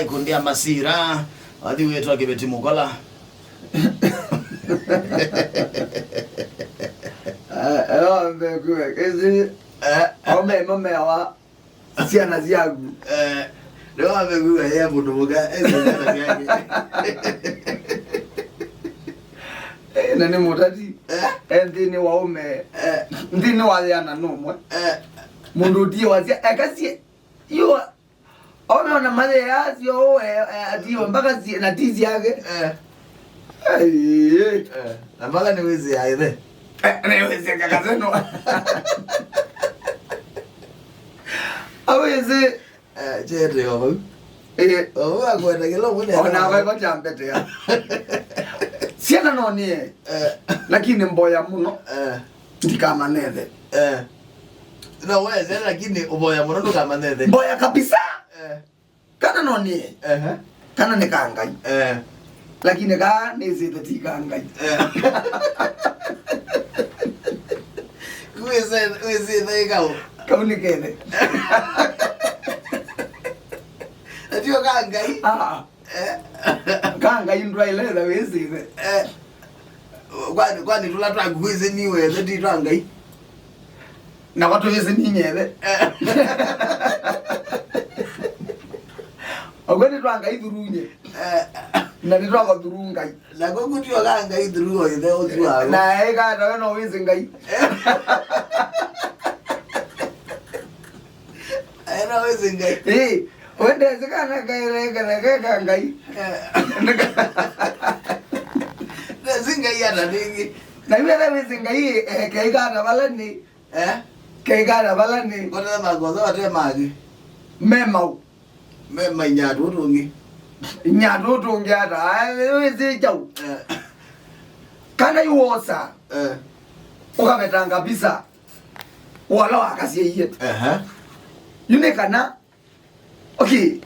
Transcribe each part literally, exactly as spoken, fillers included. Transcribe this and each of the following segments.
Ikundi ya masira, wathi wĩtwa Kĩveti Mũkola. Eh, eh, wambe kuwe, ĩsĩ, eh, aume ĩmo mewa syana syaku. Eh, nĩwambe kuwe ye mũndũ mũka, ĩsĩ syana syake. Eh, na nĩ mũtati. Eh? E nthĩnĩ wa ũme. Eh. Nthĩnĩ wa yana nũmwe. Eh. Mũndũ ũtie wasya, ekasie. Yua. Ona, ona mathĩa asyo, eh, eh, atiwa mpaka si-, na ti syake. Eh. Ai. Eh, na mpaka nĩwĩsĩ ya ithe. Eh, nĩwĩsĩ kakaseno. Awĩsĩ. Eh, chete yo vau. Eh. Vau akwenda kĩla ũmwe nĩ ona vau vakyambetea. Syana no nie. Eh. Lakini mboya mũno. Eh. Ndikamanethe. Eh. No weze, lakini ũvoya mũno ndũkamanethe. Mboya kabisa. Eh. Kana no nie. Ehe. Kana nĩ ka Ngai. Eh. Lakini ka nĩsĩte ti ka Ngai. Eh. Wĩsĩ, wĩsĩte ĩkau. Kau nĩ kethe. Atio ka Ngai. Ah. Eh. Ka Ngai ndwaĩle etha wĩsĩte. Eh. Kwani, kwani tũla twaku wĩsĩ nĩ wethe ti twa Ngai? Na kwa tũyĩsĩ nĩ nyethe. Eh. Ũkw'o nĩ twa Ngai thurunye. Eh. Na nĩ twakwa thuru Ngai. Na kũkũ tio ka Ngai thuru o ithe ũsu wao. Na eka ata we no wĩsĩ Ngai? Eh. Aĩ no wĩsĩ Ngai. Ĩĩ, we ndesĩ kana kaĩle kana ke ka Ngai. Eh. Ndesĩ Ngai ata nĩngĩ. Na iwe ata wĩsĩ Ngai, eh, keikana vala nĩ. Eh? Keikana vala nĩ. Kotele makosa wate mangĩ. Me mau. Me mainyatu tũngĩ. Nyatu tũngĩ ata. Aĩ, wĩsĩ chau. Eh. Kana yu wosa. Eh. Ũkavetanga visa. Wala wakasyaie. Ehe. Yu nĩ kana, okay,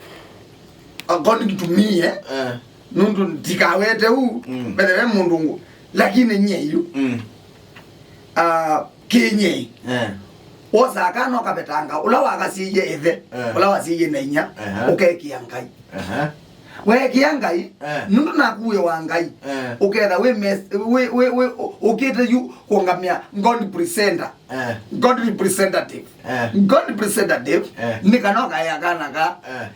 according to me, eh, eh, nũndũ ndikawete u, mm, mbethele mũndũ ngũ, lakini nye yu. Mm. Ah, kĩnye. Eh. Wosaa kana ũkavetanga, ũla wakasyaie ĩthe, eh, ũla wasyaie na inya, ehe, ũkekĩa Ngai. Ehe. Weekĩa Ngai, eh, nũndũ naku wĩ wa Ngai, eh, ũketha wĩ mes-, wĩ, wĩ, wĩ, ũ-, ũkĩte yu kũngamĩa God presenter. Eh. God representative. Eh. God representative, eh, nĩ kana ũkaea kana ka. Eh.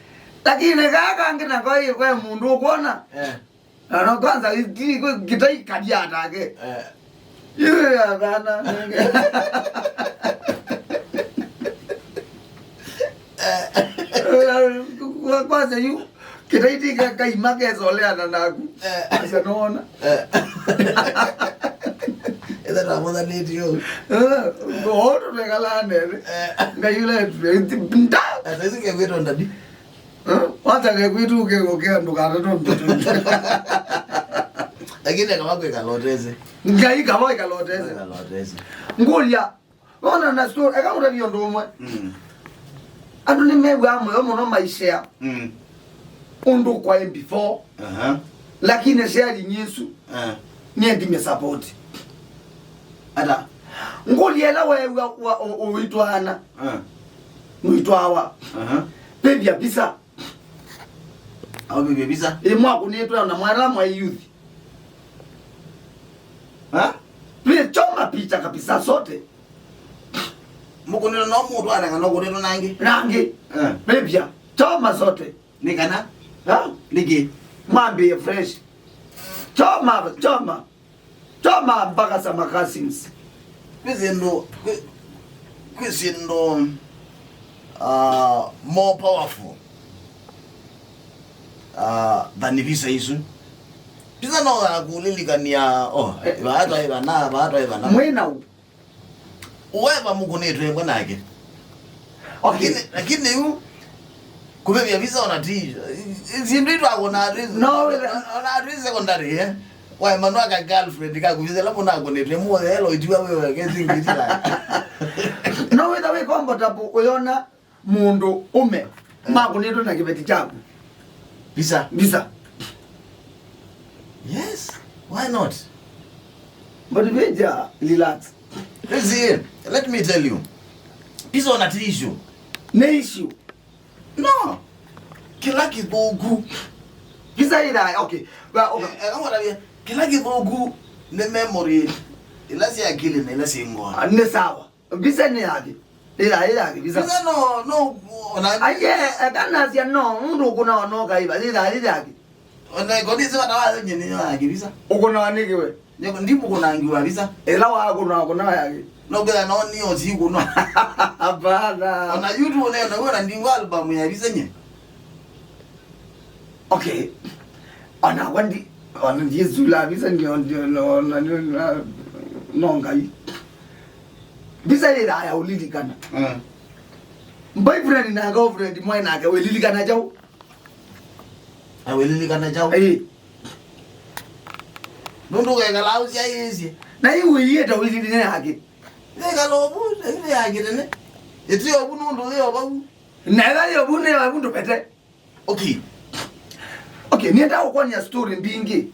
Lakini kaa kangĩ nako ĩ, we mũndũ ũkwona. Eh. Na no kwanza iti-, kĩtai kadia atake. Eh. Yu ya thana. Kwa-, kwanza yu kĩtaiti ka-, kaima kesoleana naku. Eh. Asa nona. Eh. Ĩthe twamũthanĩtie ũu. Eh, otu twekala nene. Eh. Ngai ũla etu-, nda. Asa isi kekwĩtwa ndadi. Eh? Wacha kekwĩtu ke, ke ndũkatatũ mbitu. Lakini kama kwĩkaloteze. Ngai kama ikaloteze. Ikaloteze. Ngũlya. Ona na story, eka ngũtavye ũndũ ũmwe. Mm. Andũ nĩmew'aa mũyo mũno maisha. Mm. Ũndũ kwaĩ before. Aha. Lakini sharing ĩsu, ah, nĩendimya support. Ata? Ngũlya ĩla weew'a wa, ũ-, ũitwaana. Ah. Ũitwawa. Aha. Vĩvya visa. Au vĩvya visa? Ĩ mwakũnĩtwe na mwana mwa youth. Ha? Vĩ choma picha kabisa sote. Mũkũnĩtwe no mũtwaana kana ũkũnĩtwe nangĩ? Nangĩ. Eh. Vĩvya. Choma sote. Nĩ kana? Ha? Nĩkĩ? Mwambĩe fresh. Choma, choma. Choma mpaka some cousins. Kwĩ syĩndũ, kwĩ, kwĩ syĩndũ, uh, more powerful, uh, than visa isu. Visa no ya kũlilikania, oh, eh, vaatwa ĩvana, vaatwa ĩvana. Mwĩ na u. Whoever mũkũnĩtwe ĩmwe nake. Okay. Lakini, lakini yu kũvĩvya visa ona ti, syĩndũ itwakũna atwĩ, no, ona atwĩ secondary, eh. Wae manwa ka girlfriend ka kuvisa la mũna kũnĩtwe mũthelo itiwa wewe kesi ngitila. No wĩtha wĩ comfortable ũyona mũndũ ũme, eh, makũnĩtwe na kĩveti kyaku. Visa. Visa. Yes, why not? But Major, relax. Listen, let me tell you. Visa ona ti issue. Nĩ issue. No. Kĩla kĩthũku. Visa ĩthaa, okay. Wa, okay. Eh, eh, kamwatavya, kĩla kĩthũku nĩ memory, ila sya akili na ila syĩ ngoo. Ah, nĩ sawa. Visa nĩ yake. Ĩthaa, ĩthaa, visa. Visa no, no, ona aye, ekanasya no, mũndũ ũkũnawa no kaiva, ĩthaa, ĩthaa. Ona ĩkoni sima na wa nyini yo ya kĩvisa. Ũkũnawa nĩkĩ we? Nĩko ndimũkũnangiwa visa. Ĩla wakũnawa, kũnawa yake. No kwĩtha no nĩ osi kũnawa. Hapana. Ona YouTube neno, wona ndingwa album ya visa nye. Okay. Ona wandi, ona Yesu la visa ndio, ndio, no, no, no, no, no, ngai. Visa ĩla ya ũlilikana. Mm. Boyfriend na girlfriend mwaĩ nake wĩlilikana kyaũ? Awĩlilikana kyaũ? Ĩĩ. Nũndũ ũkekala ũsyaĩĩsye. Na yu wĩiĩte wĩlilikana yake. Nĩkala ũvu, nĩ yake tene. Ĩtĩ ũvu nũndũ yĩ o vau. Na ĩla yĩ ũvu nĩ ũvu ndũvete. Okay. Okay, nĩenda ũkwany'a story mbingĩ.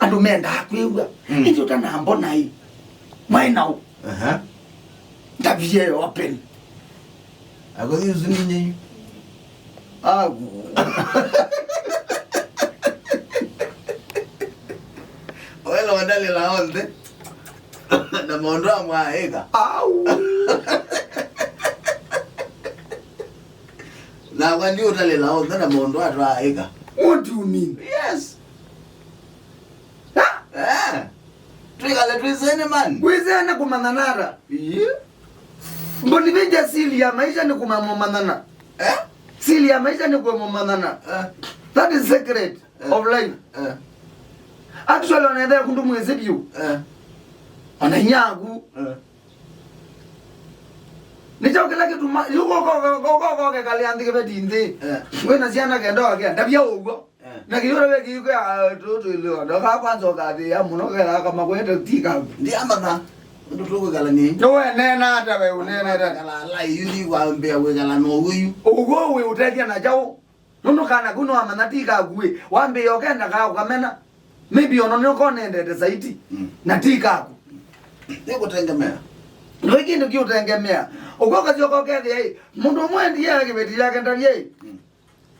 Andũ mendaa kwĩw'a. Mm. Ĩndĩ ũtanambona ĩ. Mwaĩ naũ? Aha. Ndavie yo open. Akothi uzuninye yu. Agu. Wela wandalila onthe. Na maũndũ amwe aĩka. Au. Nakwa ndi ũtalĩla onthe na maũndũ atwaaĩka. What do you mean? Yes. Ha? Eh. Twĩkale twĩsene man. Wĩsene kũmanyana ata? Ii. Mboni venja sili ya maisha nĩ kũmamanyana. Eh? Sili ya maisha nĩ kũmamanyana. Eh. That is secret, eh, of life. Eh. Actually, onethea kundu mwĩsĩ vyũ. Eh. Ona inyaku. Eh. Nĩkyo kĩla kĩtuma yu kokokokokokekale nthĩ kĩveti nthĩ. Eh. Wĩna syana kenda wakĩa ndavya ũw'o. Eh. Na kĩyũra wĩkĩikwe tũtũilĩwa ndoka kwanza ũkathĩa mũno kela kamakwete ti kaku. Ndiamanya ũndũ tũkwĩkalanie. Nĩweneena ata we ũneena ata? Kala ala yu ndikwambĩa kwĩkala no ũyu. Ũw'o wĩ ũtethya na kyaũ? Nũndũ kana kau nĩwamanya ti kaku ĩ, wambĩĩa ũkenda kaa ũkamena. Maybe ono nĩũkonendete zaidi, mm, na ti kaku. Nĩkũtengemea. Nũĩ kĩndũ kĩũtengemea. Ũko ũkasyoka ũkethĩa ĩ, mũndũ ũmwe endie kĩveti yake ndavye ĩ. Mm.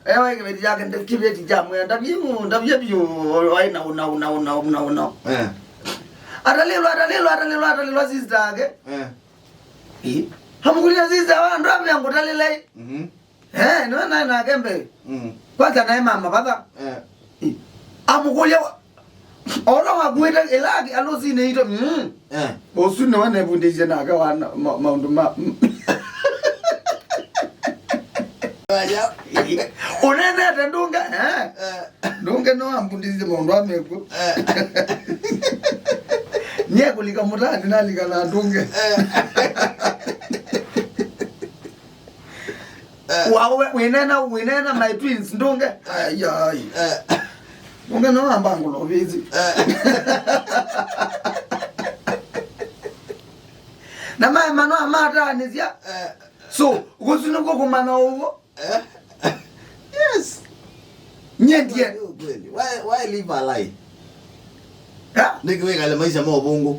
Ewa kĩveti yake nde-, kĩveti kya mwĩa ndavye ĩ, ndavye vyũ, waĩ na ũna, ũna, ũna, ũna, ũna. Eh. Atalĩlwa, atalĩlwa, atalĩlwa, atalĩlwa sister yake. Eh. Ĩ. Amũkũlya sister wa andũ amea ngũtalĩle ĩ. Mhm. Eh, nĩwe naĩ nake mbee. Mm. Kwanza naĩ mama vatha. Eh. Ĩ. Amũkũlya wa-, ola wakuĩte ĩla angĩ alũsinĩ itũ. Mm. Eh. Ũsu nĩwe nevundĩisye nake wa na-, ma-, maũndũ ma. Aya. Ũnenete ndũnge, eh? Eh. Ndũnge nĩwambundĩisye maũndũ a mĩkw'ũ. Eh. Nyie kũlika mũtaani nalika na ndũnge. Eh. Eh. Wa-, we-, wĩnena, wĩnena my twins, ndũnge. Ai, ai. Eh. Ndũnge no amba ngũlovĩzi. Eh. Na maema no amataanĩsya. Eh. So, gũsu nĩkuo kũmanya ũw'o. Eh. Yes. Nyie ndie. Kweli. Why, why live a lie? Yeah. Nĩkĩ wĩkale maisha ma ũvũngũ?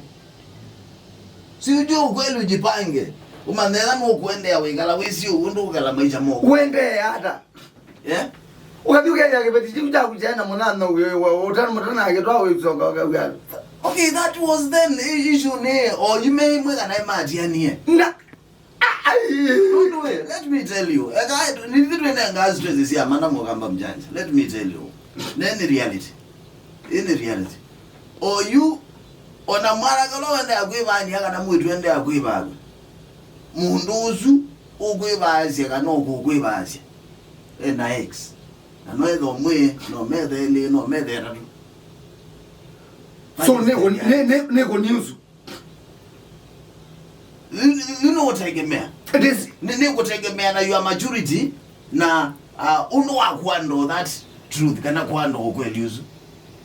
Si ujue ukweli ujipange. Ũmanye ĩla nũkũendeea wĩkala wĩsĩ ũu ndũkala maisha ma ũvũngũ. Ũendeea ata? Yeah? Ũkathi ũkethĩa kĩveti kĩu kyaku kyaĩ na mũnyanyaũ wĩ wa ũtanu mũtana akĩtwa wĩsoka ũkauga. Okay, that was then. Issue nĩ o yu me imwe kana imatianie. Na Ai. Nũndũ we, let me tell you, eka, nithiĩ twĩnengaa stress sya mana mũkamba mjanja. Let me tell you. Ne nĩ reality. Ĩ nĩ reality. Oyu, ona mwanake ũla wendaa kwĩvania kana mwĩtu endaa kwĩvakwe. Mũndũ ũsu ũkwĩvaasya kana ũkũkwĩvaasya. Ena ex. Na no etha ũmwe, no metha elĩ, no metha etatũ. So, nĩ kũ-, nĩ, nĩ, nĩ kũniusu. Nĩ, nĩ, nĩ ũtegemea. It is. Nĩ, nĩ kũtegemea na your maturity na, uh, ũndũ wa kuhandle that truth kana kuhandle ũkweli ũsu.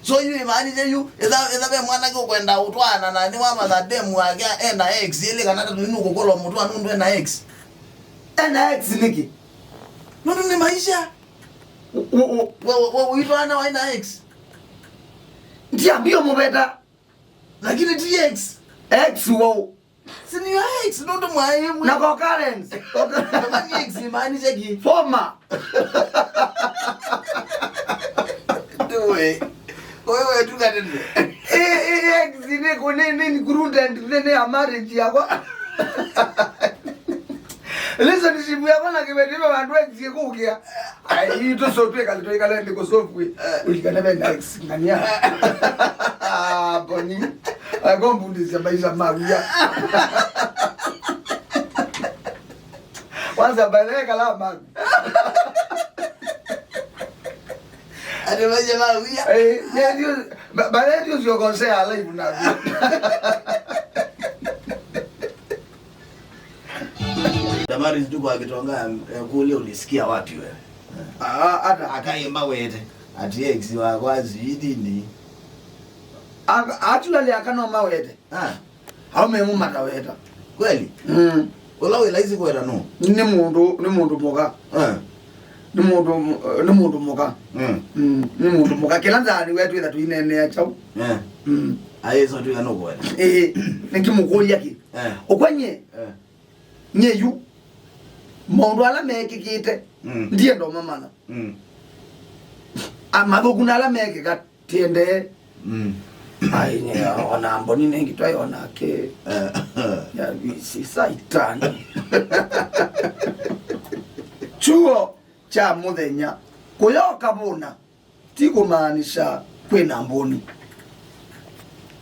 So yu imaanisha yu, etha, etha ve mwanake ũkwenda ũtwaana na nĩ wamanya demu wake ena ex elĩ kana atatũ, nĩ ũkũkũlwa mũtwa nũndũ ena ex. Ena ex nĩkĩ? Nũndũ nĩ maisha. U-, u-, u-, we, we, we, ũitwaana waĩ na ex? Ndiambia mũveta. Lakini ti ex. Ex wao. Si nĩ ex, nũndũ mwaĩ mwe. Na concurrent. Kama nĩ ex, imaanisha ki? Former. Ndũĩ. Wewe tu katende. Eh, eh, ex nĩ kũ-, nĩ, nĩ included nĩ, nĩ ya marriage yakwa. Relationship yakwa na Kĩveti ve vandũ ex ĩkũkĩa. Ai, ii tũso twĩkale, twĩkale nĩ kũsofwe. Eh. Ulikane ve na ex ngania. Boni. Akombundisya maisha mawia. Kwanza, by the way, kala magu. Ati maisha mawia. Eh, yeah, ndio, ba-, by the way, ndio sio konsea live na. Damaris, tuko akitonga, eh, kuulia ulisikia wapi wewe? Ah, hata akaimba wete. Ati ex wakwa sijui nini. Aka-, actually, akano mawete. Ah. Au memu mataweta. Kweli? Mm. Ũla wĩ laisi kweta nũ? Nĩ mũndũ, nĩ mũndũ mũka. Eh. Nĩ mũndũ, nĩ mũndũ mũka. Mm. Mm, nĩ mũndũ mũka. Kĩla nzani wetu ĩtha tũineenea kyaũ. Eh. Mm. Ayĩsa tu ya nũkwenda. Ĩĩ, nĩkĩmũkũlya kĩ. Eh. Ũkwanyie? Eh. Nye yu, maũndũ ala mekĩkĩte, mm, ndienda ũmamanya. Mm. A, mathũku na ala mekĩka, tiendee. Mm. Ai, nye, ona mboni nengi twai onake. Eh. Ya, isi saitani. Chuo kya mũthenya, kũyoka vũna. Ti kũmaanisha kwĩ na mboni.